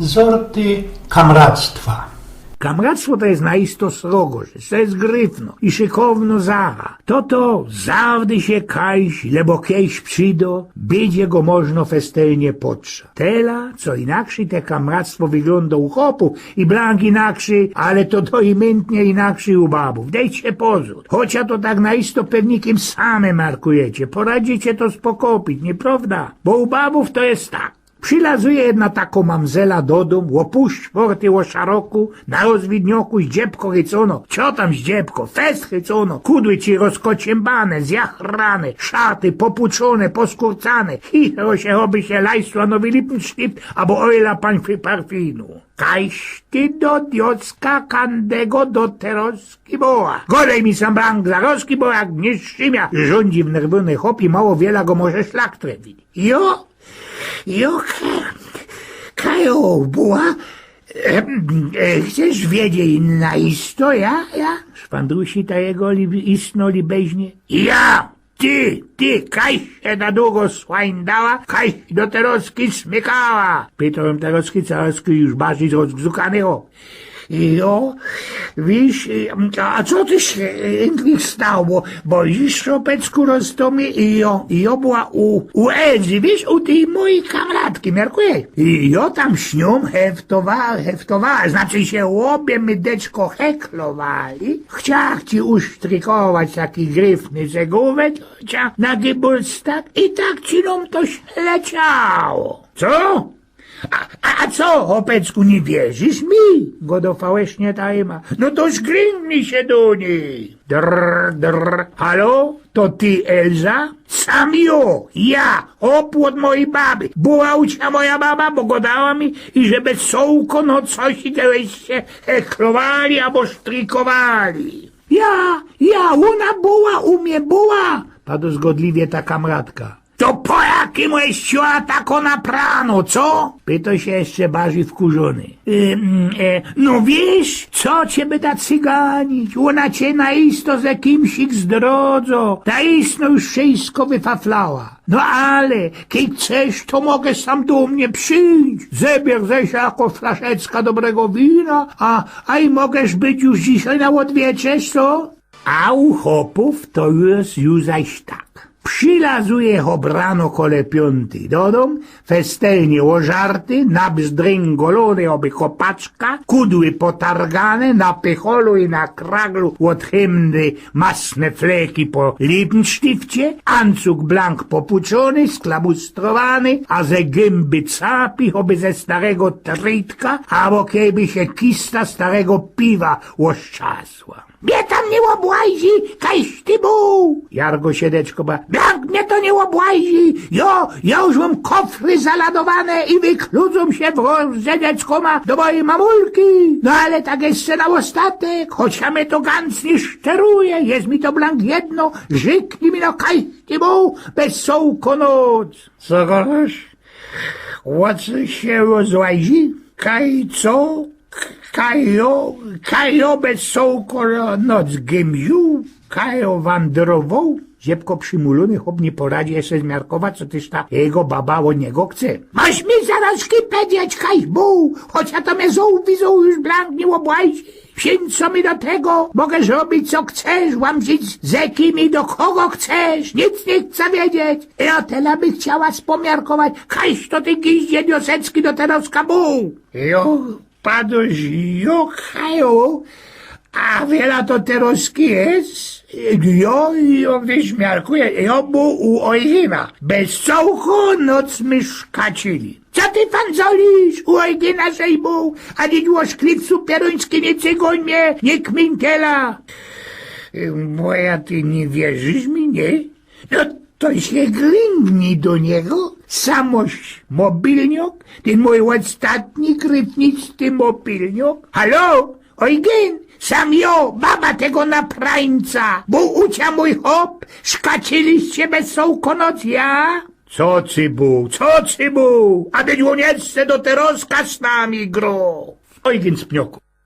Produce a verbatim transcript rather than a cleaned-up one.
Zorty kamractwa. Kamractwo to je naisto srogo rzecz, to je gryfno i szykowno zacha. To to zawdy sie kajś, lebo kejś przido, bydzie go można festelnie potrzać. Tela, co inakszyj te kamractwo wyglōndo u chopōw i blank inakszyj, ale to doimyntnie inakszyj u babōw. Dejcie pozōr. Chocia to tak naisto pewnikiym same markujecie, poradzicie to spokopić, niyprowda? Bo u babōw to je tak. Przilazuje jedna tako mamzela do dōm, ô pōł sztwortyj ô szaroku, na rozwidnioku, zdziebko chycono, co tam zdziebko, fest chycono, kudły ci rozkocimbane, zjachrane, szaty popuczōne, poskurcane, chichro sie, choby sie lajsła nowy lipnsztift abo ôjla pań parfinu. Kajś ty do dioska kandego do teroski boła. Godej mi sam blank zaroski, bo jak niy strzimia, rzōndzi wnerwōny chop i mało wiela go może szlak trefić. Jo, jo, ka-, kajo, buła? E, e, chcesz wiedzieć naisto, ja, ja? Szpandrusi ta jego li-, istno libeźnie. Ja! Ty, ty, kajś sie na dugo słajndała, kajś do teroski smykała? Pytōł teroski, teroski już bardzij rozgzukany, ô. Jo, wiysz, a, a co ty sie, e, endlich stało? Bo już, chopecku, roztōmie, i jo, i jo była u, u Elzy, wiysz, u tyj mojij kamratki, miarkujesz? I jo tam z niōm heftowa-, heftowała, znaczy sie ôbie my deczko heklowali. Chciach ci usztrykować taki gryfny zegōwek, cia na geburstag i tak ci nōm to sie leciało. Co? A, a, a co, chopecku, niy wierzysz mi? Godo fałesznie ta Ema. No to zglingnij sie do nij. Drr, drr. Halo? To ty, Elza? Sam jo, ja, chop ôd mojij baby. Była u cia moja baba, bo godała mi, i żeby sołko, no coś, i żeście sie heklowali abo sztrykowali. Ja, ja, ôna była, u mie była, pado zgodliwie ta kamratka. To po jakimu żeś cia tako naprano, co? Pytŏ sie jeszcze bardzij wkurzōny. Y, mm, e, no wiysz, co cie byda cyganić? Ôna cie naisto ze kimś ich zdrodzŏ. Ta istno już wszystko wyfaflała. No ale, kej chcesz, to mogeś sam do mie przijś. Zebier ze sie jako flaszeczka dobrego wina, a, a i mogeś być już dzisiej na ôdwieczerz, co? A u chopōw to już, już zaś tak. Przilazuje chop rano kole piōntyj do dōm, festelnie ôżarty, nabzdryngolōny choby chopaczka, kudły potargane, na pycholu i na kraglu ôd hymdy masne fleki po lipnsztifcie, ancug blank popuczōny, sklabustrowany, a ze gymby capi choby ze starego trytka, abo kejby sie kista starego piwa ôszczasła. Mie tam niy ôbłazi, kajś ty bōł! Jargo sie deczko ba-, blank mie to niy ôbłazi! Jo, jo już mōm kofry zaladowane i wykludzōm sie w rozdze dzeckōma do mojij mamulki! No ale tak jeszcze na ôstatek, chocia mie to ganc niy szteruje, je mi to blank jedno, rzyknij mi no, kajś ty bōł, bez sołko noc! Co godosz? Ô co sie ôzłazi? Kaj co? K-, kajo, kajo bez sołko noc gymziōł, kajo wandrowoł. Zdziebko przimulōny chop niy poradzi jeszcze zmiarkować, co tyż ta jego baba ôd niego chce. Masz mi zarŏzki pedzieć, kajś bōł, chocia to mie zoł wizoł już blank niy ôbłazi. Przińdź so mi do tego, mogeś robić co chcesz, łamzić ze kim i do kogo chcesz, nic niy chcã wiedzieć. I ô tela bych chciała spomiarkować, kajś to ty giździe niosecki do teroska bōł. Jo, padoś, jo, kajo, a wiela to teroski je? Jo, jo, wiysz, miarkujã, jo bōł u Ojgina, bez cołko noc my szkacili. Co ty fanzolisz? U Ojgina żeś bōł, a niy ôszkliw supieruński, niy cygōń mie, niy kmintela. Moja, ty niy wierzysz mi, niy? No to sie glingnij do niego, samoś mobilniok, tyn mōj ôstatni gryfniczty mobilniok. Halo? Ojgin, sam jo, baba tego naprańca, bōł u cia mōj chop, szkaciliście bez sołko noc, ja? Co cy bōł, co cy bōł? A dyć ôn jeszcze do teroska z nami groł. Ojgin z pnioku.